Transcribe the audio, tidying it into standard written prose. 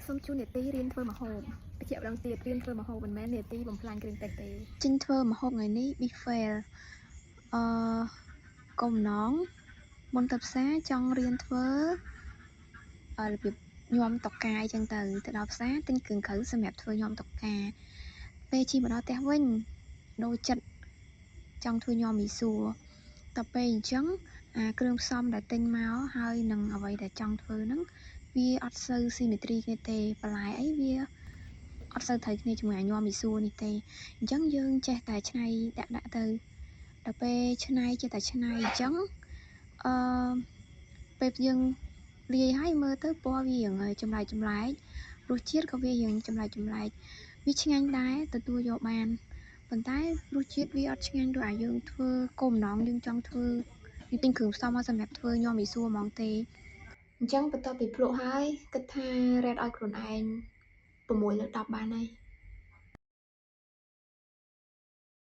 សូមជូននាទីរៀនធ្វើម្ហូបបញ្ជាក់ម្ដងទៀតរៀនធ្វើម្ហូបមិនមែននាទីបំផ្លាញគ្រឿងទេសទេ ចេញធ្វើម្ហូបថ្ងៃនេះ Big Fail អឺកុំណងមុនទៅផ្សារចង់រៀនធ្វើអឺរបៀបញាំតុកកាអីចឹងទៅទៅដល់ផ្សារទិញគ្រឿងក្រៅសម្រាប់ធ្វើញាំតុកកាពេលជិះមកដល់ផ្ទះវិញដូរចិត្តចង់ធ្វើញាំមីសួរតទៅពេលអញ្ចឹងអាគ្រឿងផ្សំដែលទិញមកហើយនឹងអ្វីដែលចង់ធ្វើហ្នឹងវាអត់សូវស៊ីមេទ្រីគ្នាទេបន្លែអីវាអត់សូវត្រូវគ្នាជាមួយអាញាំមីសួរនេះទេអញ្ចឹងយើងចេះតែច្នៃដាក់ដាក់ទៅដល់ពេលច្នៃចេះតែច្នៃអញ្ចឹងអឺពេលយើងលាយហើយមើលទៅពណ៌វារៀងចម្លែកចម្លែករសជាតិក៏វារៀងចម្លែកចម្លែកវាឆ្ងាញ់ដែរទទួលយកបានប៉ុន្តែរសជាតិវាអត់ឆ្ងាញ់ដូចអាយើងធ្វើគោលបំណងយើងចង់ធ្វើយើងទិញគ្រឿងផ្សំមកសម្រាប់ធ្វើញាំមីសួរហ្មងទេអញ្ចឹងបន្ទាប់ពីភ្លក់ហើយគិតថា rate ឲ្យខ្លួនឯង6លើ10បានហើយ។